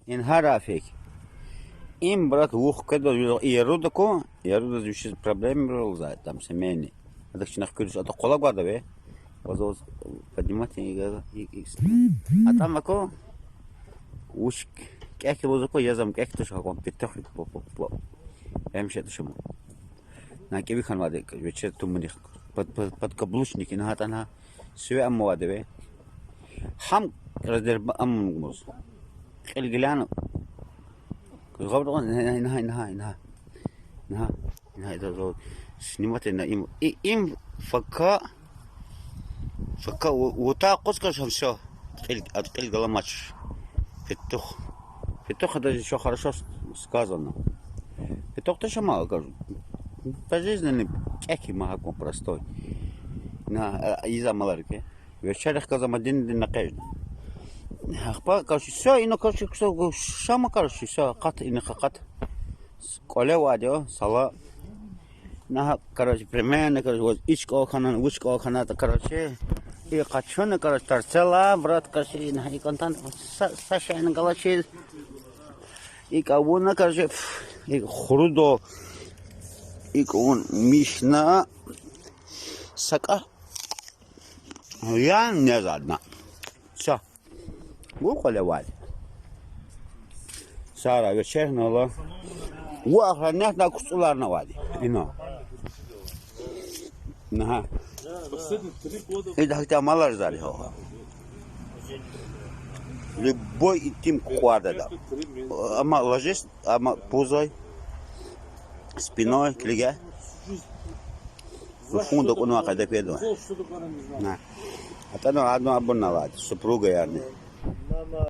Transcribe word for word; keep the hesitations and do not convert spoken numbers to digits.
Ингьа, Рафик. Им, брат, вух кведа, и яруда ку, ярудаз вичиз проблемаяр алзай, там, семейный. Адак чна хкуьриш, ата къвалав гвадаве. Вазоз поднимать и, и, и, атӀана ку, вуч кӀек лугьузва ку, язам кӀек туш, гьакӀан петух, по, по, по. Гьамиша туш ама. На кӀеви хьанвайди вечер туманихъ. Под, под, подкаблучник, ингьа атӀана. Сиве амвайди ве. Гьам раздербан амун гуз. Кьил гилан. Гъавргъан, ингьа, ингьа, ингьа, ингьа. Ингьа, ингьа, ида зо снимать на им. И, им фака, фака у-, ута къуз каш гьам всё. Кьил, ад кьил галамач. Петух. Петух, даже ещё хорошо с-, сказано. Петух тушама, как, пожизненный кӀек я ма гьакӀан простой. На, а, из амалар ки. Вечерах каза ма дин дин накъежна. Ахпа, короче, всё, ина, короче, всё, шама, короче, всё, акъат, ина акъат. КӀвале авайди я, сала. Нагьа, короче, примерно, короче, вот ич кӀвал хьана, вуч кӀвал хьана, короче, и къачуна, короче, тарцела, брат, короче, и нагьа, и контан, са, са шейни галачиз. ИкӀ авуна, короче, пф, и хурудо, икӀ авун мишна, сакӀа, я не задна. Всё. Ву кӀвале авайди. Сара вечерна ала. Ву охранять на куцӀуларна авайди. Ина. Нагьа. Ида гьахьтин амалар зали гьо. Любой итим кукӀварда да. Амма ложись, амма пузой, спиной, килиге. Фунда кьунва къайда кведа. На. АтӀана адна абурна авайди, супруга ярни.